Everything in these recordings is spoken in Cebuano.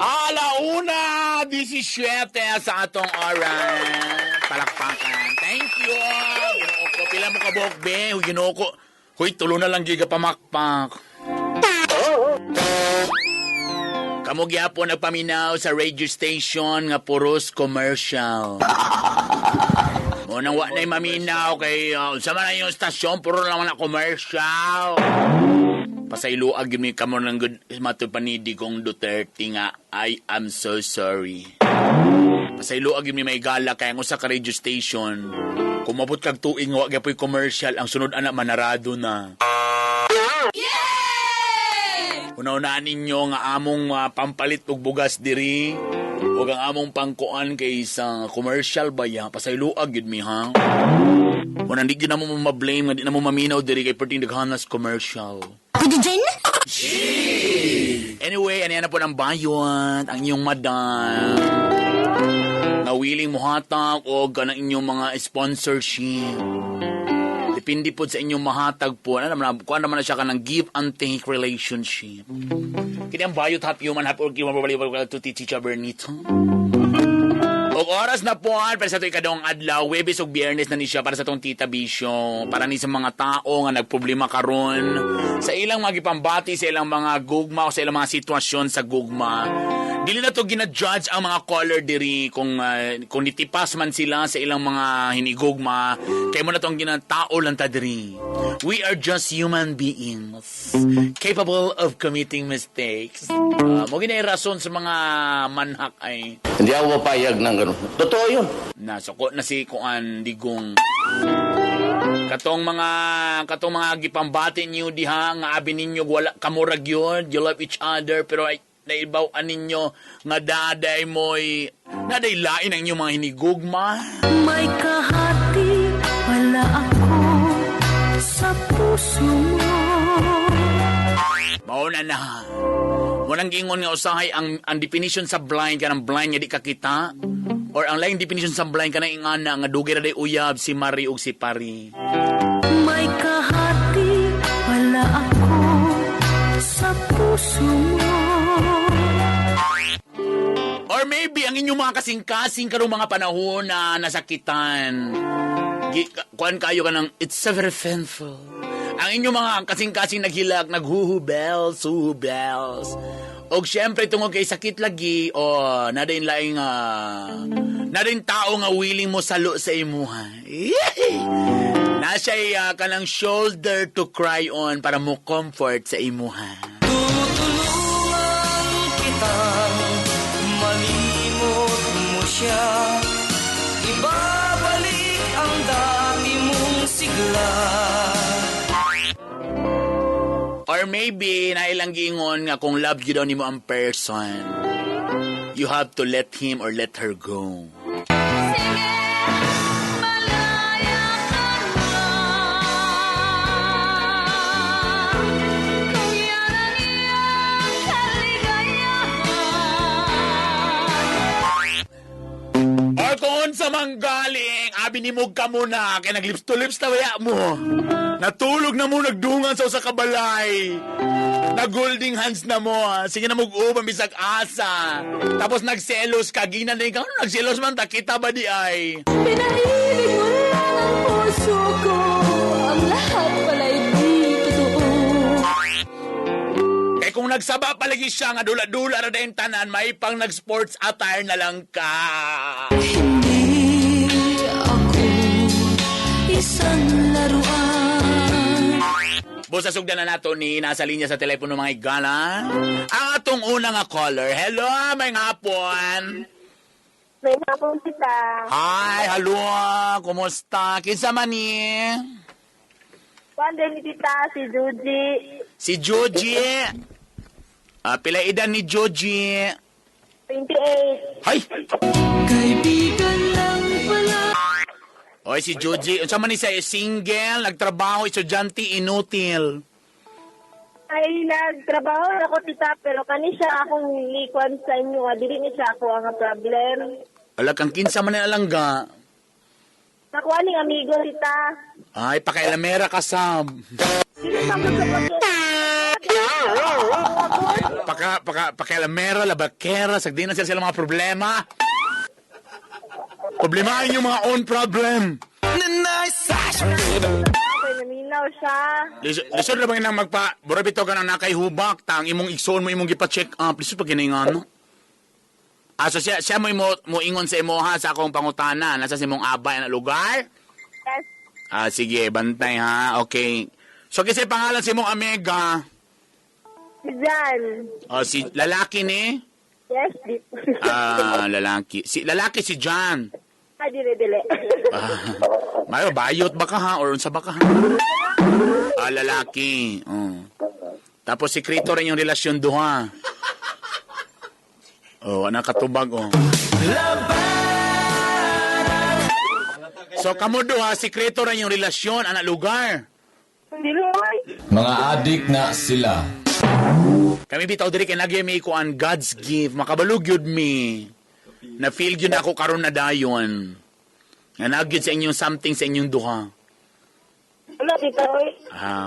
Alauna 17 sa atong oras. Palakpakan. Thank you. Ginoo ko. Pila mo kabuok, be? Huy, Ginoo ko. Huy, tulo na lang giga pamakpak. Kamo gyapon nagpaminaw sa radio station nga puros commercial. Mo nang wa na'y maminaw kay unsa man na yung stasyon, puro lang na commercial. Pasayloa gyud mi kamo ng good matud panidi kong Duterte nga I am so sorry. Pasayloa gyud mi may gala kay ang usa ka radio station. Kung mabot kag tuig nga wa gyapoy commercial, ang sunod ana manarado na. Una-unaan ninyo nga among pampalit og bugas diri ug ang among pangkuan kay sa commercial ba ya, pasayloa gyud mi ha. Una di gyud na mo ma-blame nga di na mo maminaw diri kay perting daghanas commercial. Anyway, ano na po ng bayot, ang inyong madam na willing mohatag o ganang inyong mga sponsorship. Depende po sa inyong mahatag po. Ano naman, kuha naman na siya ka ng give and take relationship. Kini ang bayot, half human, half orchid, to Teacher Bernito. Og oras na po para sa ito ikadong adlaw, Webes ug Biyernes na ni siya para sa itong Tita Bisyo, para ni sa mga tao nga nagproblema karon sa ilang mga gipambati, sa ilang mga gugma o sa ilang mga sitwasyon sa gugma. Dili na to gina-judge ang mga caller diri kung nitipas man sila sa ilang mga hinigugma, kay mo na tong ginatao lang ta diri. We are just human beings capable of committing mistakes. Mo ginay rason sa mga manhak ay Hindi ako mapayag ng ganun. Totoo yun. Nasuko na si Kuan Digong. Katong mga gipambati niyo diha nga abi ninyo wala kamurag yun, you love each other, pero ay naibaw-an ninyo nga daday mo'y naday lain ang inyong mga hinigugma. May kahati pala ako sa puso mo. Mao na na. Munang gingon nga usahay ang definition sa blind kanang blind nga di ka kita or ang laing definition sa blind kanang ingana nga dugay ra day uyab si Mari ug si Pari. May kahati pala ako sa puso mo. Or maybe ang inyong mga kasing-kasing karong mga panahon na nasakitan. Kuan kayo ka ng, it's so very painful. Ang inyong mga kasing-kasing naghilak, naghuhu bells, huhu bells. Og syempre tungod kay sakit lagi, o nadain laing nadain tao nga willing mo salo sa imuha. Yay! Na siya'y kanang shoulder to cry on para mo comfort sa imuha. Tutulungan kitang malimot mo siya. Ibabalik ang dati mong sigla. Or maybe, nailang giingon nga kung love you daw nimo ang person, you have to let him or let her go. Sige, malaya ka na. Kung yan ang iyong kaligayahan. Or kung unsa man galing, abi ni mo ka muna, kay nag-lips to lips na waya mo. Natulog na mo, nagdungan sa usa ka balay. Nag-holding hands na mo. Ah. Sige na mag-ubang bisag asa. Tapos nagselos ka, ginan din ka. Ano nagselos man, ta kita ba di ay? Pinaibig mo lang ang puso ko. Ang lahat pala'y di totoo. Kay kung nagsaba palagi siya nga dula-dula ra dayon tanan, may pang nag-sports attire na lang ka. Hindi ako isang laruan. Busa sugdan na nato ni nasa linya sa telepono, mga igala. Ang atong una nga caller. Hello, may hapon. May hapon, kita. Hi, hello. Kumusta? Kinsa man ni? Kuan din ni tita, si Juji. Si Joji. Ah, pila edad ni Joji? 28. Hay! Kaibigan lang pala. Oy, si Joji, unsa man ni siya, single, nagtrabaho, estudyante, inutil? Ay, nagtrabaho ako, tita, pero kani siya akong likuan sa inyo. Nga, dili ni siya ako ang problem. Ala kang kinsa man ni alangga. Nakuha ning amigo, tita. Ay, pakailamera ka, Sam. Dili sa pag Pakailamera, labakera, sagdi na sila mga problema. Problemahin yung mga own problem. Okay, naminaw siya. Lisod na bang inang magpa, bura bitaw ka nang nakay hubak, tang imong igsoon mo imong gipa-check up, lisod pag ginaingan, no? Ah, so siya mo imo, mo ingon sa imo ha, sa akong pangutana, nasa sa imong abay na lugar? Yes. Ah, sige, bantay ha, okay. So kasi pangalan sa imong amiga, Si Jan. oh, si lalaki ni? Yes, di. Ah, lalaki. Si lalaki si John. Ah, dili, dili. Ah, mayo bayot ba ka ha or unsa ba ka ha? Ah, lalaki. Oh. Tapos sikreto rin yung relasyon duha. Oh, ana katubag oh. So kamo duha sikreto rin yung relasyon ana lugar. Dili, oy. Mga adik na sila. Kami bitaw diri kay nagyay mi kuan God's gift, makabalog gyud mi. Na feel gyud ako karon na dayon. Nga nagyud sa inyong something sa inyong duha. Wala, tita, oy. Ah.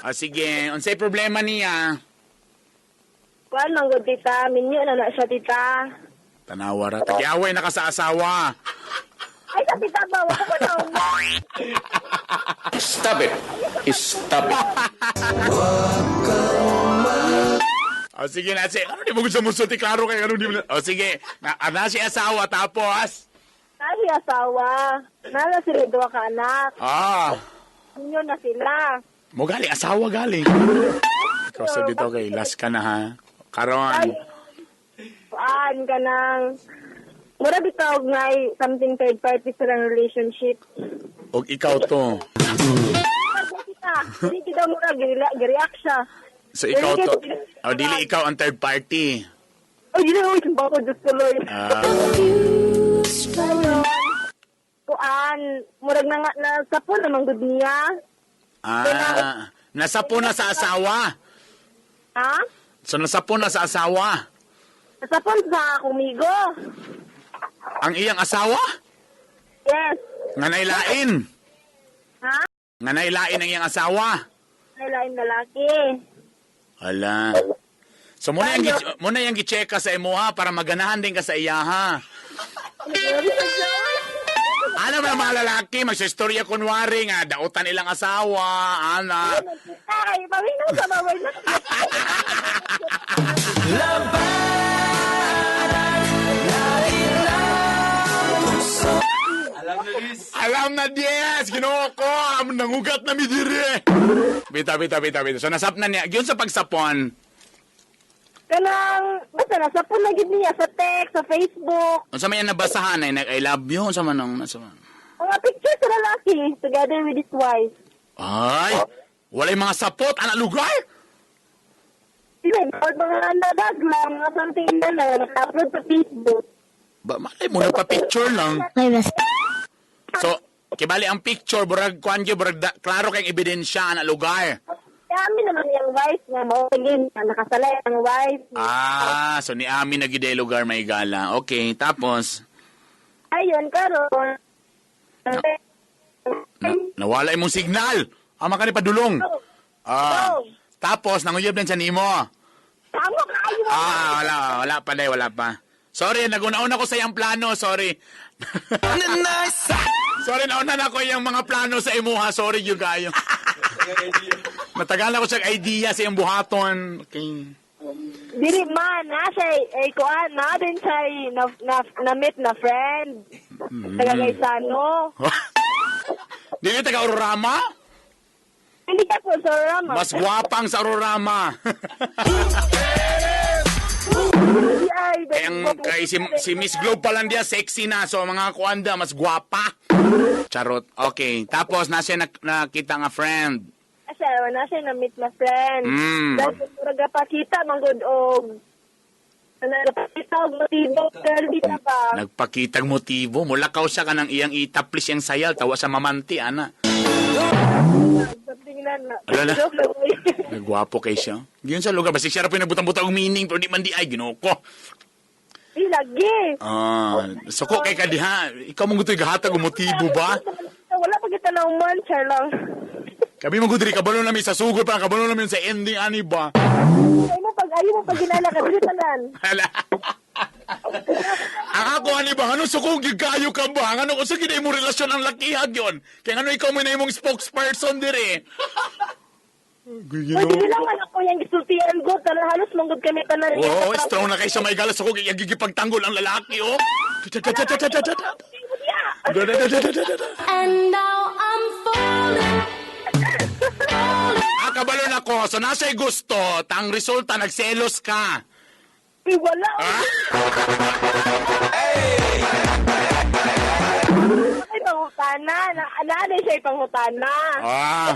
Ah, sige, unsay problema niya? Kuan man gud, tita. Minyo na na siya, tita. Tanawa ra. Tagiaway na ka sa asawa. Ay, sa tita ba? Wala ko na. Stop it. Stop it. O sige na, sige. Ano di mo gusto musulti? Klaro kay ano di mo. O sige, na si asawa tapos. Na si asawa. Nala sila duha ka anak. Ah, Minyo na sila. mo galing asawa galing. Ikaw sa bitaw kay last ka na ha. Karon. Ay, kuan ka nang... Mura bitaw nga ay something third party sa lang relationship. Og ikaw to. Tita, hindi kita mura gi-react siya. So ikaw to. O dili ikaw ang third party. Ay, dili oy, sumba ko Diyos ko Lord. Ah, Kuan, murag na nga na sapon naman gud niya. Ah, nasapo na sa asawa. Ha? So nasapo na sa asawa. Nasapon sa kumigo. Ang iyang asawa? Yes. Nga nailain. Ha? Nga nailain ang iyang asawa. Ay, lain lalaki. Hala. So muna yung gichecka sa imo ha para maganahan din ka sa iya ha. Ano ba mga lalaki magsistorya kunwari nga dautan ilang asawa, ana. Ay, paminaw sa bawal na. Alam na yes, Ginoo ko, am nangugat na mi dire. Bita bita bita bita. So nasap na niya gyud sa pagsapon. Kanang, basta nasapon na gid niya sa text, sa Facebook. Unsa may nabasahan ay nag I love you unsa man ang unsa man. Mga picture sa lalaki together with his wife. Ay, walay mga sapot ana lugar. Sila, or mga nadag lang, mga something na na, naka-upload sa Facebook. Ba malay mo nagpa-picture lang. So, kibali ang picture burag kuan gyud burag da, klaro kay ebidensya ana lugar. Kaya amin naman yung wife nga mo, again, nakasalay ang wife. Ah, so ni amin na gyud ay lugar may gala. Okay, tapos Ayun, karon. na, nawala imong signal. Ama ka ni padulong. Ah. Tapos nanguyab din siya nimo. Tamo kayo. Ah, wala, wala pa day, wala pa. Sorry, naguna-una ko sa iyang plano, sorry. Sorry, nauna na ko yung mga plano sa imuha. Sorry, you kayo. Matagal ako sa idea sa iyong buhaton. Okay. Dili man, na siya, ay kuan, na din siya, na, na, na meet na friend. Taga Gaisano. Dili taga Aurorama? Hindi ka po sa Rama. Mas gwapang sa Aurorama. Ay, Kaya ang, kay si Miss Globe pa lang diya, sexy na. So, mga kuanda, mas gwapa. Charot. Okay. Tapos, nasa nakita nga friend. Siya, na siya na meet na friend. Dahil murag pakita man gud og ano, napakita og motibo pero di ta ba? Nagpakitang motibo. Mulakaw siya ka ng iyang itaplis iyang sayal. Tawa sa mamanti, ana. Something na na. Ala na. Joke lang, oy. Nagwapo kay siya. Yun sa lugar. Basta siya ra po yung nagbutang-butang og meaning pero di man di ay ginoo ko. lagi. Ah, suko kay ka diha. Ikaw mong guto'y gahatag og motibo ba? Wala pa kita na man, char lang. Kami mong gudri kabalo namin sa sugod pa, kabalo namin sa ending ani ba? Ay mo pag ayaw mo pag ginala ka dili tanan. Hala. Ang ako ani ba, ano suko gyud kayo ka ba? Ano unsa gid imong relasyon ang lakihag yon? Kay ngano ikaw mo na imong spokesperson dire? Uy, dili lang man ako yung gisultian ko, tanan halos manggod kami tanan. Oo, strong na kay siya may galas ako kay gigipagtanggol ang lalaki oh. And now I'm falling. Ah, kabalo na ko. So nasa gusto, tang resulta nagselos ka. Uy, wala. Ah? Ay, pangutana. Na, na, siya pangutana. Ah.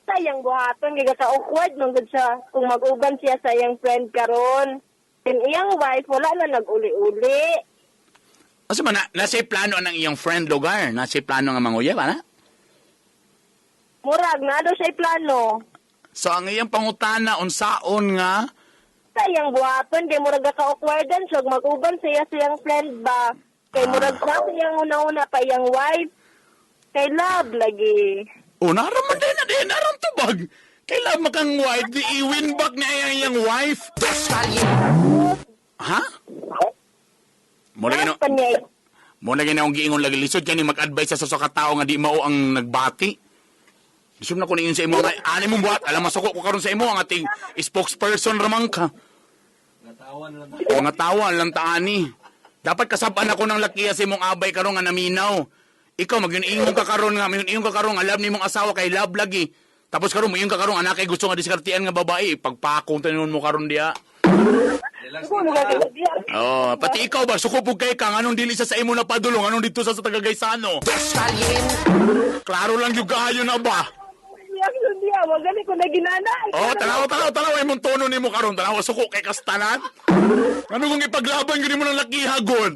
Sa iyang buhaton, kaya ka awkward man gud siya kung mag-uban siya sa iyang friend karon. And iyang wife, wala na nag-uli-uli. Asa man na, nasa plano ang iyang friend lugar, nasa plano nga manguyab ana? Murag, na daw siya plano. So ang iyang pangutana unsaon nga Sa iyang buhaton, kay murag ka awkwardan siya, mag-uban siya sa iyang friend ba. Kay murag sa iyang una-una pa iyang wife. Kay love lagi. Oh, naraman din na din, naram tubag. Kailan makang wife, di i-win back niya ang iyang wife. Ha? Mo lagi no, Pa niya. mo lagi na akong giingon lagi lisod kani mag-advise sa sa ka tawo nga di mao ang nagbati. Lisod na ko niingon sa imo nga ani mong buhat, alam masuko ko karon sa imo ang ating spokesperson ramang ka. O nga tawa lang taani. Dapat kasab-an ako ng lakiya sa imong abay karon nga naminaw. Ikaw magyun-ingon ka karon nga, magyun-ingon ka karon nga love nimong asawa kay love lagi. Tapos karon moingon ka karon anak kay gusto nga diskartean nga babae, pagpakong tanon mo karon diha. Oh, pati ikaw ba suko pug kay ka nganong dili sa imo na padulong, anong dito sa Tagagaysano? Klaro lang yung kaayo na ba? Reaction niya, wag gani ko na ginana. Oh, tanawa, tanawa, tanawa imong tono nimo karon, tanawa suko kay kastanan. Ano kung ipaglaban gyud nimo ng lakihagon?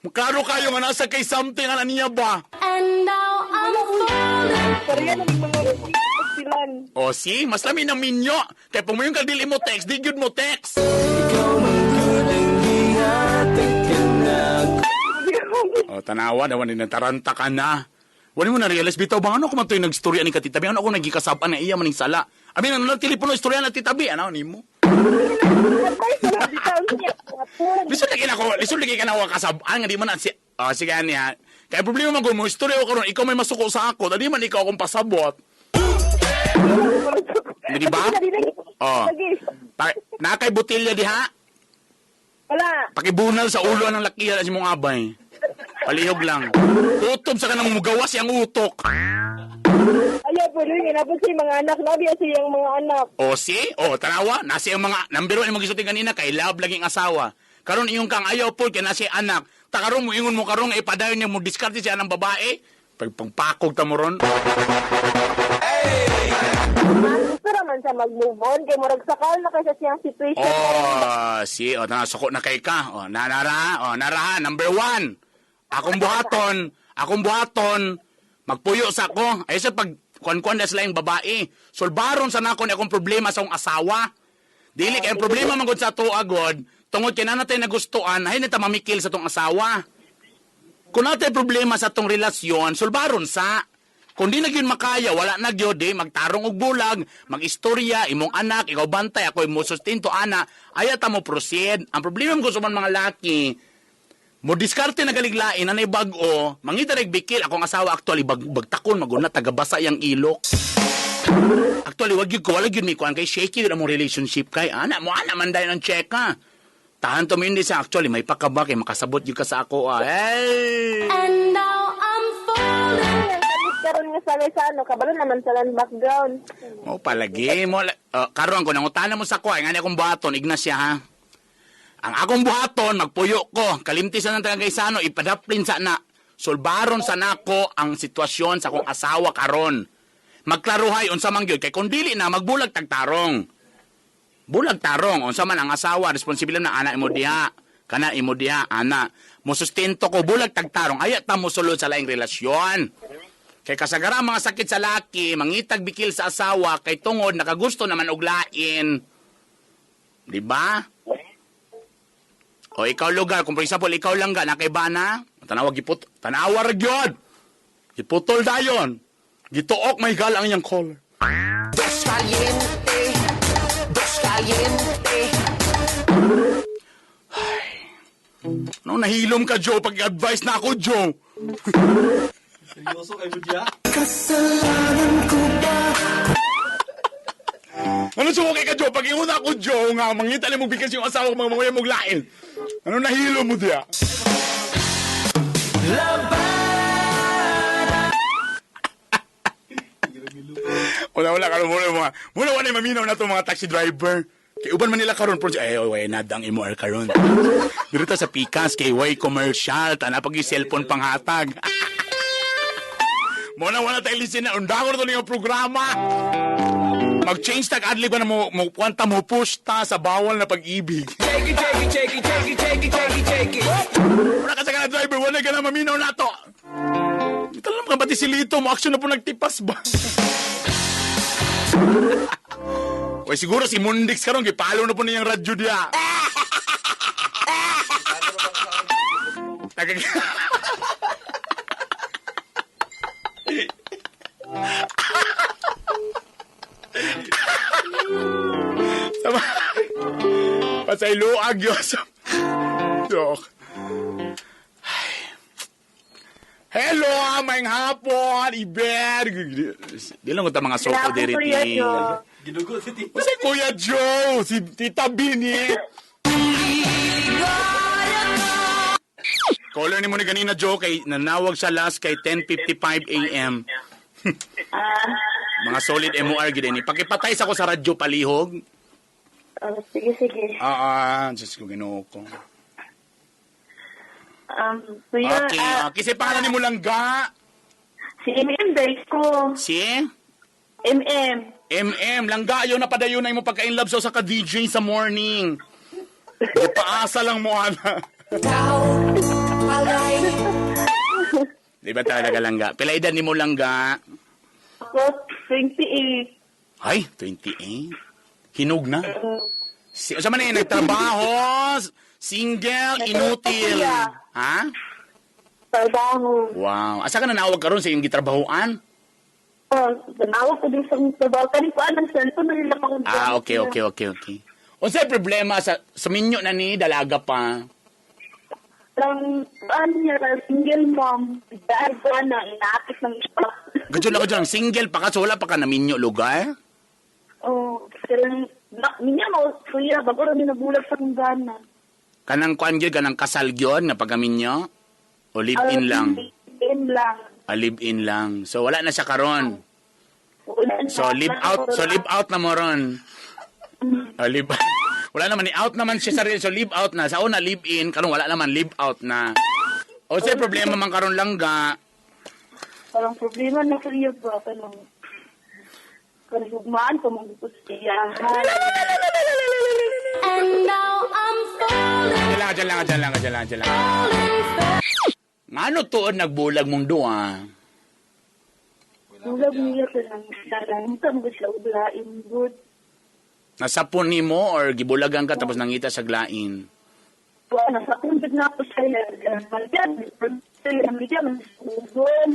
Klaro kayo nga nasa kay something ana niya ba? And now I'm falling. Pareha na yung mga silan. O see, mas lami ng minyo. Kay pumuyon ka dili mo text, di gyud mo text. O tanawa, dawan din taranta ka na. Wala mo na realize bitaw ba ano ko man to'y nagstorya ni Katitabi? Ano ako nagikasab-an na iya maning sala? Abi nang telepono istorya na titabi ano nimo? Advice na lang bitaw niya. Lisod lagi na ako, lisod lagi ka na ako kasab-an nga di man na si. Ah, sige ani ha. Kay problema man ko mo istorya ko karon, ikaw may masuko sa ako, dali man ikaw akong pasabot. Di ba? Oh. Pa, nakay botelya diha. Wala. Pakibunal sa ulo ng lakihan sa imong abay. Palihog lang. Utob sa kanang mugawas yang utok. Ayaw po rin, inabot sa mga anak. Labi sa iyang mga anak. O si, o tanawa, nasi ang mga number 1 imong gisulti kanina kay love laging asawa. Karon iyong kang ayaw po kay nasi anak. Ta karon mo ingon mo karon ay padayon niya mo diskarte siya ng babae. Pagpangpakog ta mo ron. Gusto raman siya mag-move on. Kay murag sakal na kaysa siyang situation. Oh, si, o na suko na kay ka. O narara, o nara, number 1. Akong buhaton, magpuyo sa ako. Ay sa pag kuan-kuan na sila yung babae. Solbaron sa nako ni akong problema sa akong asawa. Dili kay ang problema man gud sa ato agod, tungod kay nanatay nagustuhan, ay nita mamikil sa tong asawa. Kung natay problema sa tong relasyon, sulbaron sa. Kung di na gyud makaya, wala na gyud, di, magtarong og bulag, magistorya, imong anak, ikaw bantay, ako imo sustento, ana, ayata mo proceed. Ang problema mo sa mga laki, mo diskarte na galiglain, anay bag-o, mangita reg bikil, akong asawa actually, bagtakon, maguna, tagabasa yang ilok. Actually, wag gyud ko, wala gyud mi kuan kay shaky gyud among relationship kay ana mo ana man dayon ang check ha. Tahan to hindi sa actually may pakaba kay makasabot gyud ka sa ako ah. Hey! And now I'm falling. Ang kamit karon nga sanay sa ano, kabalo naman sa land background. Mo palagi mo karon ko nangutana mo sa ko ay ngani akong buhaton Ignacia ha. Ang akong buhaton magpuyo ko kalimti sa nang tagaysano ipadaplin sa na sulbaron sa nako ang sitwasyon sa akong asawa karon. Magklaruhay unsa man gyud kay kung dili na magbulag tagtarong. Bulag tarong unsa man ang asawa responsibilidad na ana imo diha. Kana imo diha ana. Mo sustento ko bulag tagtarong ayat ta mo sulod sa laing relasyon. Kay kasagara ang mga sakit sa laki, mangitag bikil sa asawa kay tungod nakagusto naman og lain. Di ba? O ikaw lugar, kung for example, ikaw lang ga, nakaiba na, tanawa giput, tanawa ra gyud. Giputol dayon. Gituok may gal ang iyang caller. Dos caliente, dos caliente. Ano, nahilom ka, Joe? Pag-advise na ako, Joe. Seryoso kayo diya? Kasalanan ko ba? Ano so okay ka, Joe? Pag iuna ako, Joe, nga, mangita mo bigas yung asawa ko, mga manguya mong lain. Ano nahilo mo diya? Wala, wala, karon muna mga, muna wala maminaw na to mga taxi driver. Kay uban man nila karon pero ay oy nadang MR karon. Dito sa Pikas kay way commercial tana pag cellphone panghatag. Muna wala tayo listen na undangor to nga programa. Mag-change tag adlib ka na mo mo kwanta mo push ta sa bawal na pag-ibig. Shake it, shake it, shake it, shake it, shake it, shake it, shake it. Wala ka sa kana driver, wala ka na maminaw na to. Ito lang ka pati si Lito mo action na po nagtipas ba? Oy, siguro si Mundix karon gipalo na po niyang radyo diya. Tagag. Sama. Pasayloag yun. Joke. Hello, maayong hapon, Iber. Di lang ko ta mga soko diri Kuya ti. Joe. Gidugo si Tita. Si Kuya Joe, si Tita Bini. Caller ni mo ni ganina Joe kay nanawag siya last kay 10:55 AM. Mga solid MOR gid ni. Pakipatay sa ko sa radyo palihog. Oh, sige, sige. Ah, ah, Diyos ko Ginoo ko. Kuya, Okay, ah, ah, kasi pangalan ni mo langga. si MM day ko. Si MM. MM, langga ayaw na padayon na imo pagka-in love sa usa ka DJ sa morning. Paasa lang mo ana. Ikaw pala'y Di ba talaga langga? Pila edad ni mo langga? Ako, 28. Ay, 28. Hinog na. Si, sa man eh, nagtrabaho, single, inutil. Ha? Trabaho. Wow. Asa ka nanawag karon sa iyong gitrabahoan? Oh, ganawag ko din sa trabaho. Kanin ko anong cellphone na nila pang Ah, okay. Unsay problema sa minyo na ni dalaga pa? Lang, ano niya, single mom. Dahil ko na, inaapit ng iba. Gadyo lang gadyo lang single pa ka so wala pa ka naminyo lugar? Oh, silang, na, niya mo, kuya, bago rin nabulag sa kong gana. Kanang kuan gyud kanang kasal gyud nga pagaminyo? O live in lang? Live in lang. Ah, live in lang. So wala na siya karon. Wala na. So live out, so live out na mo ron. Ah, live wala naman ni out naman siya sa real. So live out na. Sa una live in, karon wala naman live out na. O sa problema man karon lang ga. Parang problema na kuya ba, kanang, kanang hugmaan ko, mga siya. And now I'm falling, Diyan lang, diyan lang, diyan lang, diyan lang, diyan lang. falling for Ngano tuod nagbulag mong duwa? Bulag niya ka ng dalang, ka siya uglain, good. Nasapon nimo or gibulagan ka tapos nangita sa glain? Wala, nasa kumbig na ako siya. Malyan, malyan, ugon.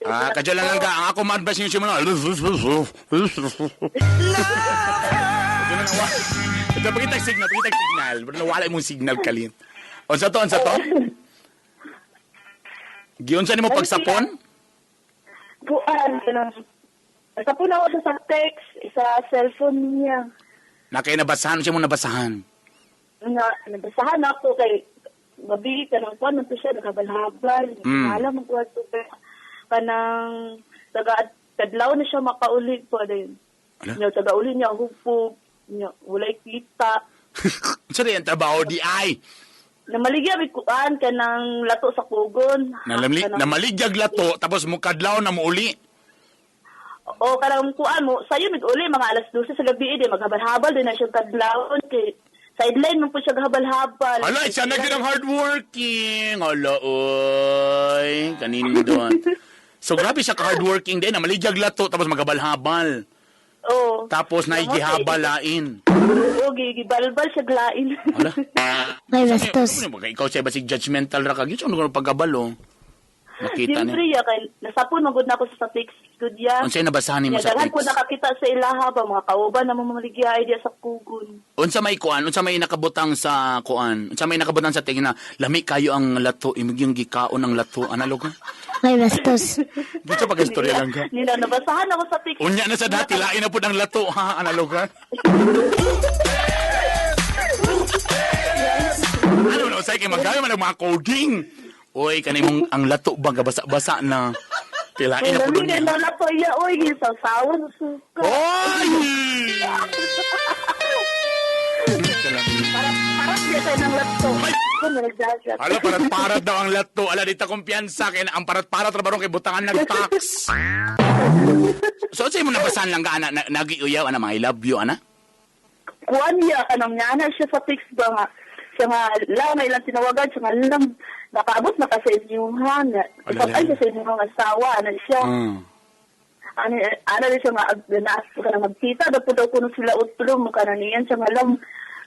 Ah, kadyo lang lang ka. Ang ako ma-advise niyo siya mo na. Ito, pakita signal, pakita signal. Pero nawala imong signal kalin. Unsa to, unsa to? Giunsa nimo pagsapon? Buwan, ganun. Sa po na ako siya sa text, sa cellphone niya. Na kay nabasahan siya mo nabasahan. Nga, nabasahan ako kay gabi, kanang kuwan, nandito siya, naghabalhabal. Alam mo kuwan to, kanang taga, tadlaw na siya makauli po. Ayun. Ala? Nya, taga-uli niya, hupog, niya, walay kita. Unsa rin ang trabaho di ay? Namaligya, may kuan, kanang lato sa kugon. Nalamli, Kanang- namaligyag lato tapos mukadlaw na muuli. O kanang kuan mo, sayo mig uli mga alas 12 sa gabi eh, di maghabal-habal din na siya kadlawon kay sideline man po siya ghabal-habal. Ala, siya na gyud ang hardworking. Ala, oy, kanindon. So grabe siya ka hardworking din, namaligyag lato tapos maghabal-habal. Oh. Tapos naigihaba lain. Oh, gibalbal siya glain. Ala. May bastos. Ano ba ikaw siya basig judgmental ra ka gyud ano ka pagkabalo? Nakita Siyempre ni. ya kay nasapon man gud na ako sa text gud ya. Unsay nabasahan nimo Ya, sa daghan ko text? nakakita sa ilaha ba mga kauban na mga maligya idea sa kugon. Unsa may kuan? Unsa may nakabutang sa kuan? Unsa may nakabutang sa tingin na lami kayo ang lato, imig yung gikaon ang lato, analog. May bastos. Dito pag istorya lang ka. Nila nabasahan ako sa text. Unya na sa dati, lain na pud ang lato, ha, analog ha? Ano na, usay kay magayo man ang mga coding. Uy, kanimong ang lato ba, gabasa-basa na. Tilain na pud Lami unya. na lato iya oy gisawsawan sa suka. Oy! Parang siya tayo ng lato. Ay! Kung nagdagat. Ala, parat-parat daw ang lato. Ala, dita kumpiyansa. Kaya ang parat-parat ra kay butangan ng tax. So, sa'yo mo nabasahan lang ka, ana, na, nagiuyaw, ana, mga I love you, ana? Kuan niya kanang niya siya sa text ba nga siya nga lang na ilang tinawagan siya nga lang nakaabot na ka sa inyong hana. Ala, Ay siya sa inyong asawa ana siya. Ano ana siya nga naas ka na magkita daw po daw kuno sila utlo mo kana niyan siya nga lang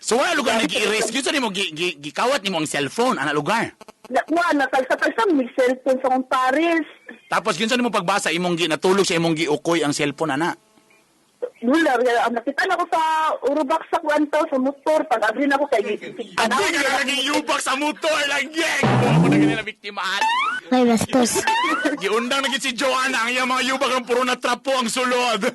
So, wala lugar nag-i-rescue. So, nimo, gikawat nimo ang cellphone, ana, lugar. na kuan na kalsa-kalsa may cellphone sa kong Paris. Tapos, yun sa nimo pagbasa, imong gi, natulog sa imong giukoy ang cellphone, ana. Wala, ang nakita na ko sa Urubak sa kuan to, sa motor, pag abri na ko kay Hindi ka na naging yubak sa motor, lang, yeng! Ako na ganyan na biktimaan. May bastos. Giundang na gid si Joanna, ang iyang mga yubak ang puro na trapo ang sulod.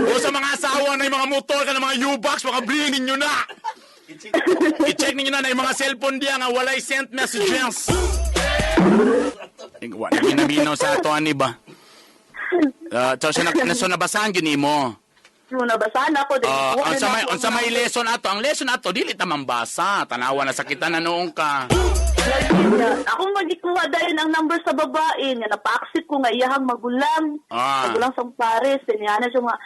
O sa mga asawa na yung mga motor ka ng mga U-box, mga bilhin ninyo na. I-check ninyo na na yung mga cellphone diya nga walay sent messages. Wa na ginamino sa ato ani ba? So, so nabasahan gyud nimo. Mo nabasahan ako din. Ah, ang sa may lesson ato, ang lesson ato dili ta mambasa. Tanawa na sakitan na noong ka. Ako magikuha dahil ang number sa babae niya. Napaaksit ko nga iyahang magulang. Magulang sa Paris. Niya na siya nga,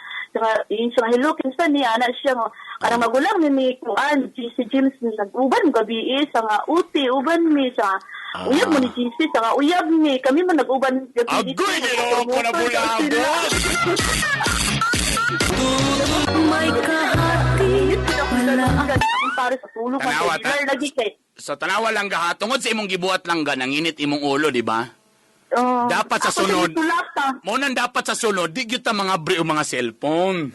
yun siya nga, hello, kinsa niya na siya nga. Kanang magulang ni ni Kuan, si James nag-uban gabi eh, sa nga uti, uban mi sa uyab mo ni GC, sa nga uyab mi, kami man nag-uban gabi. Agoy, ginoo ko na bulabot! May kahati pala. Akong Paris sa tulog. Tanawa, ta- Lagi kay. So tanawa lang ga, ha? Tungod sa imong gibuhat lang ga, nanginit imong ulo, di ba? Oh, Dapat sa ako sunod. sa tulak ta. Mo nang dapat sa sunod, di gyud ta mga bre o mga cellphone.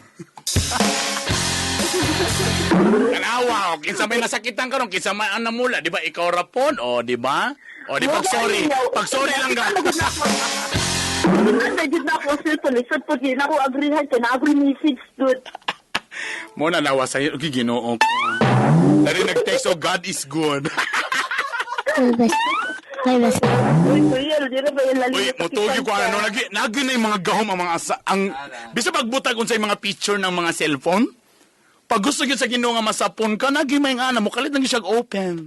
Tanawa, o kinsa may nasakitan karon, kinsa may ang namula, di ba? Ikaw rapon, o di ba? O di pag sorry, pag sorry lang ga. Ano jud na ako cellphone, lisod po din ako agrihan kay na-agree message dude. Mo na lawa sa iyo, Ginoo ko. Dari nag-text, oh, God is good. May bastos. May bastos. Uy, kuya, di na ba yung Uy, motugi ko ano, nagi na yung mga gahom ang mga asa, ang bisa pagbutag unsay mga picture ng mga cellphone. Pag gusto gyud sa Ginoo nga masapon ka, nagi may nga na mokalit lang gyud siya open.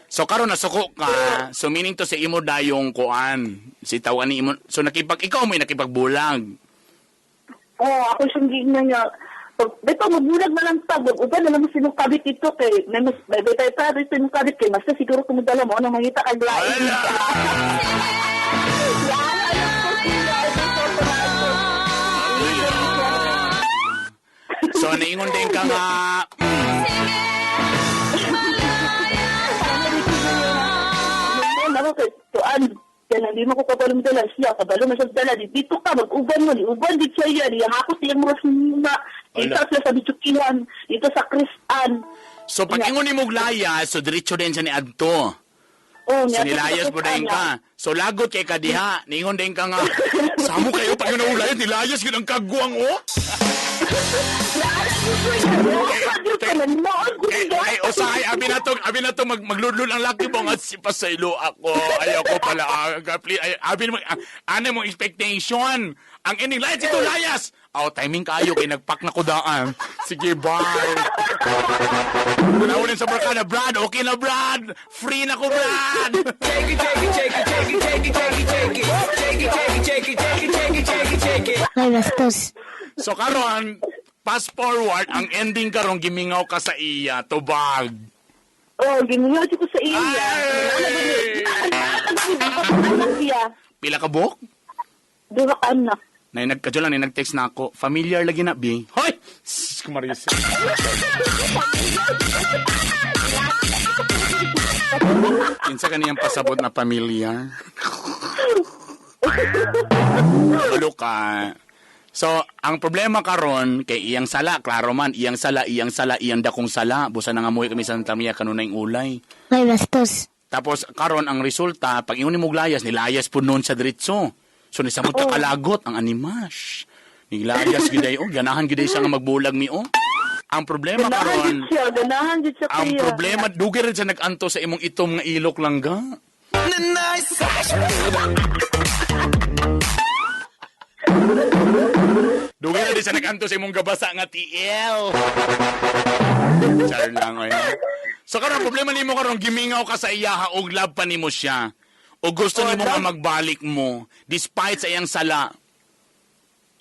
So karon nasuko ka, so meaning to sa imo dayong kuan. Si tawa ni imo. So nakipag ikaw mo nakipagbulag. Oo, ako siyang gignan niya. Pag, di pa, mabulag na lang tag. Uban na lang sinong kabit ito kay, may mas, may may tayo tayo sinong kabit kay, basta siguro kumudala mo, anong mangita kag lain. Ala! So naingon din ka nga, Ako kay, tuan, kaya hindi mo ko kabalo mo dala siya, kabalo mo siya dala, di dito ka, mag-uban mo, di uban di siya yan, di hakot iyang mga sinima, dito Ala. sila sa Bichukihan, dito sa Kristan. So pag ingon ni mong layas, so diretso din siya ni adto. Oh, So nilayas mo din ka. So lagot kay ka diha, ningon din ka nga. Samo kayo pag naulayas, nilayas yun ang kagwang oh. Ay, usahay, abi na to, magludlud ang laki mo, at si pasaylo ako, ayaw ko pala, please, ay, abi mo, ano mong expectation? Ang ending, layas ito, layas! Oh, timing kayo, kay nagpak na ko daan. Sige, bye. Panahon sa barkada, Brad, okay na, Brad! Free na ko, Brad! Shake it, shake it, shake it, shake it, shake it, shake it, shake it. Shake it, shake it, shake it, shake it, shake it, shake it, shake it. May bastos. So karon, fast forward, ang ending karon gimingaw ka sa iya, tubag. Oh, gimingaw ko sa iya. Ay! Anak siya. Pila ka buok? Duha ka anak. Nay nagkadyo lang, nay nag-text na ako. Familiar lagi na, B. Hoy! Sus, kumaris. Kinsa kaniyang pasabot na pamilya? Tulo ka. So, ang problema karon kay iyang sala, klaro man, iyang sala, iyang sala, iyang dakong sala. Busa na nga kami sa Santa Maria kanunay ulay. May bastos. Tapos karon ang resulta, pag ingon ni Muglayas, nilayas po noon sa diretso. So nisamot ka kalagot ang animas. Nilayas giday oh, ganahan giday siya nga magbulag mi oh. Ang problema Ganahan karon, jud siya, ganahan jud siya ang kuya. problema dugay rin siya nag-anto sa imong itom nga ilok lang ga. Dugay na din siya nag-anto sa imong gabasa nga TL. Char lang oy. So karon problema nimo karon gimingaw ka sa iyaha og love pa nimo siya. O gusto nimo nga magbalik mo despite sa iyang sala.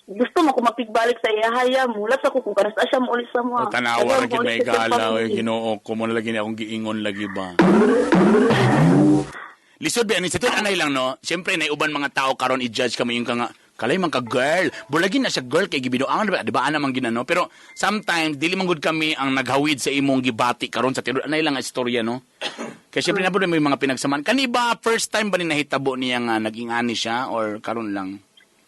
Gusto mo ko makigbalik sa iya haya, mulat ako kung kanas siya mo ulit sa O mga. tanawa ra gid may gala oy Ginoo. Ginoo ko mo na lagi ni akong giingon lagi ba. Lisod ba ani sa tuod anay lang no. Siyempre nay uban mga tao karon i-judge kamo yung ka nga kalay man ka girl. Bulagin na siya girl kay gibinuangan ba di ba ana man ginano. Pero sometimes dili man gud kami ang naghawid sa imong gibati karon sa tinud anay lang ang istorya no. Kay siyempre na may mga pinagsaman. Kani ba first time ba ni nahitabo niya nga naging ani siya or karon lang?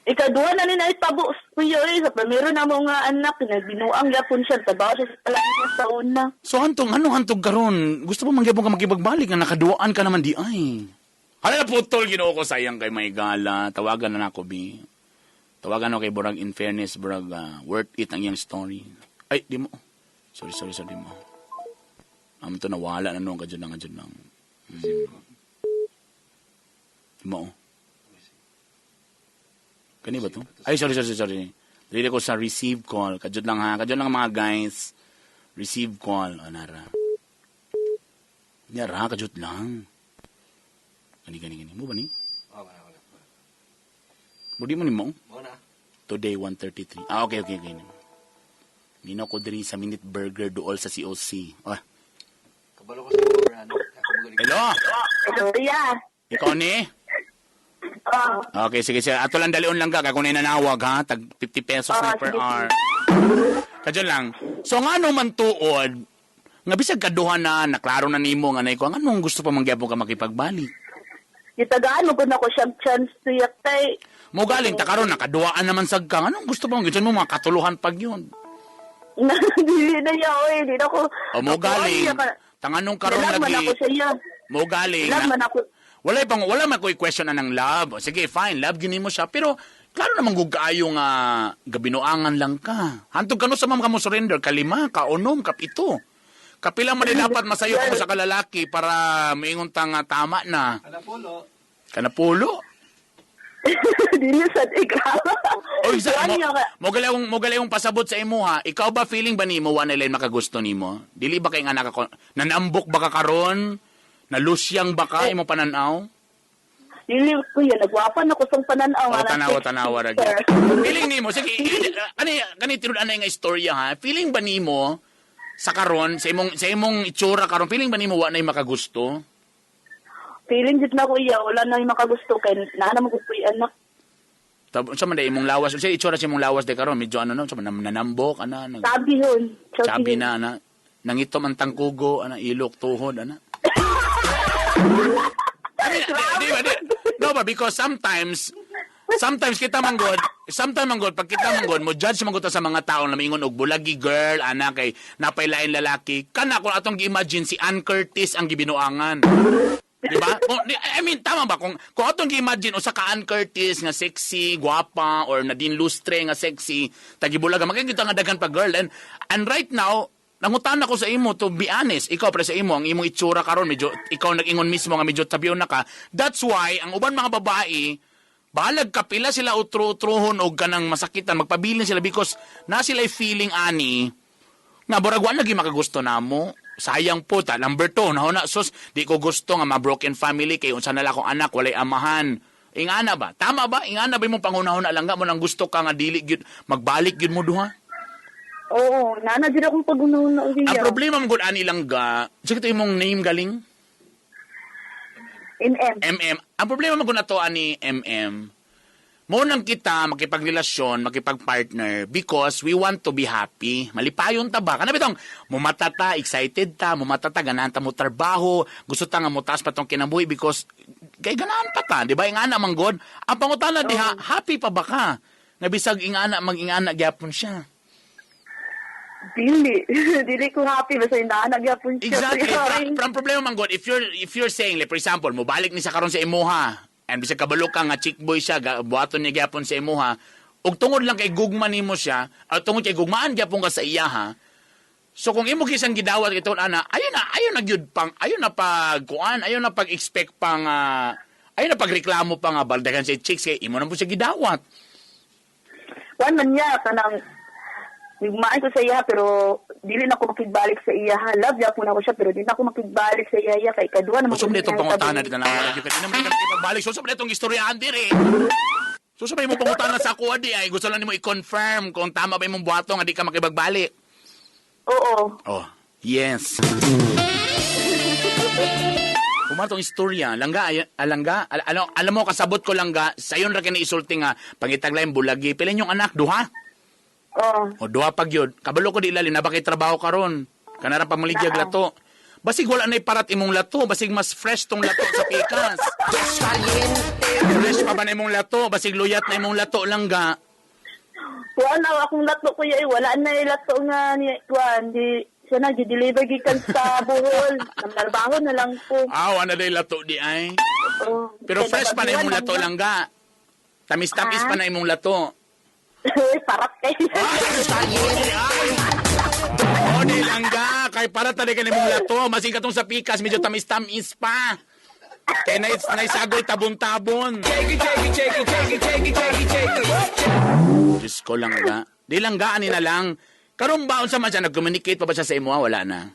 Ikaduha na ni naitabo kuya eh, sa primero na mo nga anak, nagbinuang yapon siya, trabaho siya sa palangin sa una. So hantong ano hantong karon? Gusto mo mangyabong ka makipagbalik nga nakaduaan ka naman di ay. Hala na putol Ginoo ko sayang kay may gala. Tawagan na nako bi. Tawagan ako kay Burag in fairness Burag worth it ang iyang story. Ay di mo. Sorry sorry sorry di mo. Amo to nawala na noon kadyo lang kadyo lang. Di mo. Kani ba to? Ay sorry sorry sorry. Dili ko sa receive call. Kadyod lang ha. Kadyod lang mga guys. Receive call. O, nara. Nara, kadyod lang. Gani, gani, gani. Mo ba ni? Oh, wala, wala. Budi mo ni mo? Mo na. Today, 1:33. Ah, okay, okay, okay. Nino ko diri sa Minute Burger duol sa COC. Oh. Kabalo ko sa number, ano. Ako magaling. Hello? Kuya, Ikaw ni? ah, Okay, sige, sige. Ato lang dalion lang ka. Kung nanawag, ha? Tag 50 pesos na Ah, per sige, hour. Kadyo lang. So, nga ano man tuod, nga bisag kaduha na, naklaro na nimo nga nay ko, ang anong gusto pa mangyapon ka makipagbalik? gitagaan mo gud nako siyang chance kuya kay Mo galing ta karon nakaduaan naman sad ka. Anong gusto pa mo mga katuluhan pag yun? dili na niya oy, di na ko. O mo galing tanganong karon Love man lagi. ako sa iya. Mo galing. Love man ako. Wala pang wala man ko'y question na ng love. O, sige, fine, love gini mo siya, pero klaro naman gug kaayo nga gabinuangan lang ka. Hantog kanu sa mga mo surrender kalima, kaunom, kapito. Kapila man din dapat masayo ka mo sa kalalaki para maingon ta nga tama na. Kanapolo. Kanapulo. Dili sad ikaw. Oy, sa Kuan mo, niya ka- mo gali akong pasabot sa imo ha. Ikaw ba feeling ba nimo wa nila makagusto nimo? Dili ba kay nga naka nanambok ba ka karon? Nalusyang ba ka imo pananaw? Dili kuya, nagwapa na ko sa pananaw. O nga tanawa na- tanawa ra gyud. Feeling nimo sige kani kani tinud anay nga istorya ha. Feeling ba nimo sa karon sa imong itsura karon feeling ba nimo wa nay makagusto? Feeling jud na ko iya, wala na yung makagusto kay naa na mo gusto yung anak. Tab sa man day imong lawas, unsa itsura sa imong lawas day karon medyo ano no, sa man nanambok ana nag Sabi yun. Sabi na ana nangitom ang tangkugo ana ilok tuhod ana. I mean, di, di, ba, di, no ba because sometimes sometimes kita manggod, sometimes manggod pag kita manggod mo judge manggod ta sa mga tao na maingon og bulagi girl ana kay napaylain lalaki kana kung atong gi-imagine si Ann Curtis ang gibinuangan. Di ba? I mean, tama ba? Kung atong gi-imagine usa ka Ann Curtis nga sexy, gwapa, or Nadine Lustre nga sexy, tagibulaga, makikita nga daghan pa girl. And right now, nangutan ako sa imo, to be honest, ikaw pre sa imo, ang imong itsura karon medyo, ikaw nag-ingon mismo nga medyo tabiyon na ka. That's why, ang uban mga babae, bahalag kapila sila utro-utruhon og kanang masakitan, magpabilin sila because na sila feeling ani, nga burag wa lagi makagusto namo. Sayang po ta. Number 2, nahuna sus, di ko gusto nga ma-broken family kay unsa na lang akong anak walay amahan. Ingana ba? Tama ba? Ingana ba imong panghunahuna lang nga mo nang gusto ka nga dili gyud magbalik gyud mo duha? Oo, naa na jud akong pagunahuna Ang iya. problema mo gud ani lang ga. Sige to imong name galing. MM. MM. Ang problema man kung nato ani MM, mo nang kita makipagrelasyon, makipagpartner because we want to be happy. Malipayon ta ba? Kana bitong mumata ta, excited ta, mumata ta, ganahan ta mo trabaho, gusto ta nga motaas pa tong kinabuhi because kay ganahan pa ta, di ba? Ingana man god. Ang pangutana diha, happy pa ba ka? Nga bisag ingana mag-ingana gyapon siya. Dili. Dili ko happy basta inaana gyapon siya. Exactly. Kuya. Pero ang problema man god, if you're saying, like, for example, mobalik ni sa karon sa imuha, and bisag kabalo ka nga chick boy siya, buhaton niya gyapon sa imuha, ug tungod lang kay gugma nimo siya, o tungod kay gugmaan gyapon ka sa iya ha. So kung imo kisang gidawat ito ana, ayo na gyud pang ayo na pag kuan, ayo na pag-expect pang ayo na pagreklamo pa nga baldagan sa chicks kay imo na po siya gidawat. Kuan man niya kanang nigmaan ko sa iya pero dili na ko makigbalik sa iya ha. Love gyapon ako siya pero dili na ako makigbalik sa iya iya kay kadua naman Usab ko na itong niya pangutana tabi. dito na wala gyud ka naman ka ipagbalik. So usab na itong istoryaan diri. So sabay mo pangutana sa ako di ay gusto lang nimo i-confirm kung tama ba imong buhato nga di ka makipagbalik. Oo. Oh, yes. Kumatong istorya, langga, ay, alangga, alam mo, kasabot ko langga, sayon ra kini isulti nga, pangitag lain bulagi, pila inyong anak, duha? Oo. O duha pag yun. Kabalo ko di ilalim, na bakit trabaho karon? Kanara pamaligyag lato. Basig wala na iparat imong lato, basig mas fresh tong lato sa pikas. Fresh pa ba na imong lato? Basig luyat na imong lato langga. Kuan na akong lato, kuya, eh wala na yung lato nga ni kuan di siya na gi-deliver gikan sa Bohol. Namlarbaho na lang ko. Ah, wala na lato di ay. Oo. Pero Kaya fresh pa na imong nabaguhan lato lang. langga. Tamis-tamis pa na imong lato. Uy, parat kayo. Ay! O, di langga. Kay para talaga ni mong lato. Masing katong sa pikas, medyo tamis-tamis pa. Kaya naisagol tabon-tabon. Shake it, shake it, shake it, shake it, shake it, shake it, shake it. Diyos ko langga. Di langga, ani na lang. Karon ba, unsa man siya, nag-communicate pa ba siya sa imo? Wala na.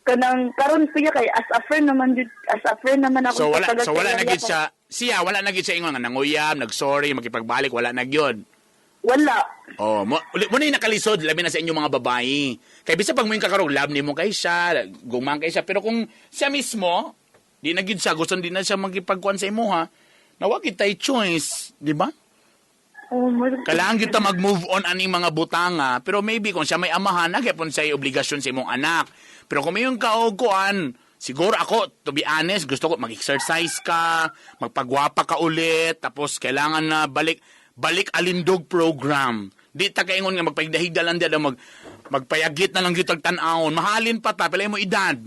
Kanang karon kuya kay as a friend naman jud, as a friend naman ako So wala, tagal so wala sa na iya gid siya. Siya, wala na gid siya ingon nga nanguyab, nag-sorry, makipagbalik, wala na gyud. Wala. Oh, mo uli mo na yung nakalisod labi na sa inyong mga babae. Kay bisa pag mo yung kakarong love nimo kay siya, gumang kay siya, pero kung siya mismo di na gid siya gusto di na siya magipagkuan sa imuha, nawa gid tay choice, di ba? Oh, Kailangan kita mag-move on aning mga butanga, pero maybe kung siya may amahan, nagyapon siya obligasyon sa imong anak. Pero kung may yung kaog kuan, siguro ako, to be honest, gusto ko mag-exercise ka, magpagwapa ka ulit, tapos kailangan na balik balik alindog program. Di ta kaingon nga magpahigda lang di magpayagit na lang gyud tag tan-awon. Mahalin pa ta, pila mo edad.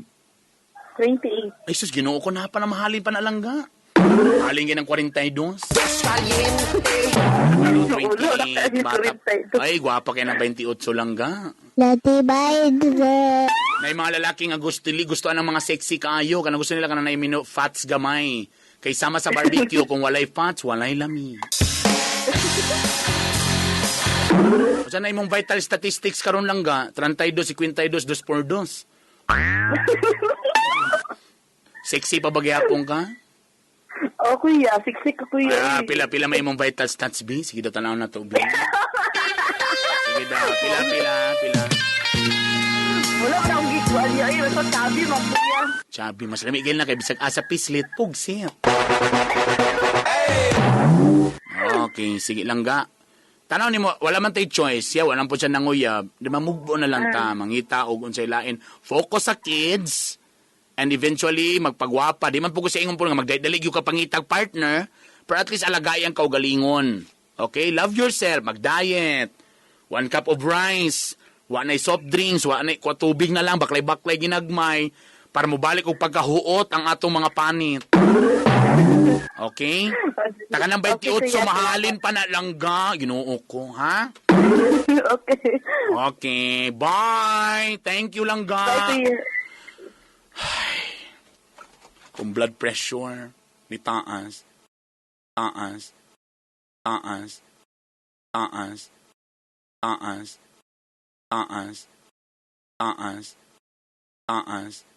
28. Ay sus, Ginoo ko na pa na mahalin pa na langga. Mahalin gyud ng 42. Ano, 28, bata. Ay, gwapa kayo ng 28 lang ga. Na yung mga lalaki nga gusto, gusto ang mga sexy kaayo. Kanang gusto nila kanang naimino fats gamay. Kay sama sa barbecue, kung walay fats, walay lami. O na imong vital statistics karon lang ga, 32, 52, 2 por 2. Sexy pa ba gyapon ka? Oh, kuya, siksik ko kuya. Ah, eh. pila-pila may imong vital stats, B. Sige daw, tanaw na to, B. Sige daw, pila, pila, pila. Wala na akong gikuan niya. Ay, basta sabi, man kuya. Sabi, mas lamigil na kay bisag asa pislit, pugsit. Okay, sige lang ga. Tanaw nimo, wala man tay choice. Siya, wala po siya nanguyab. Di ba, mugbo na lang ta, mangita og unsay lain. Focus sa kids. And eventually, magpagwapa. Di man po ko sa ingon po nga magdali ka pangitag partner, pero at least alagay ang kaugalingon. Okay? Love yourself. Mag-diet. One cup of rice. Wa na'y soft drinks. Wa na'y kwa tubig na lang. Baklay-baklay ginagmay. Para mobalik og pagkahuot ang atong mga panit. Okay? Taka ng 28, Okay, kuya. mahalin pa na langga. Ginoo ko, ha? Okay. Okay, bye! Thank you, langga. Bye, kuya. Kung blood pressure ni taas, taas, taas, taas, taas, taas, taas, taas,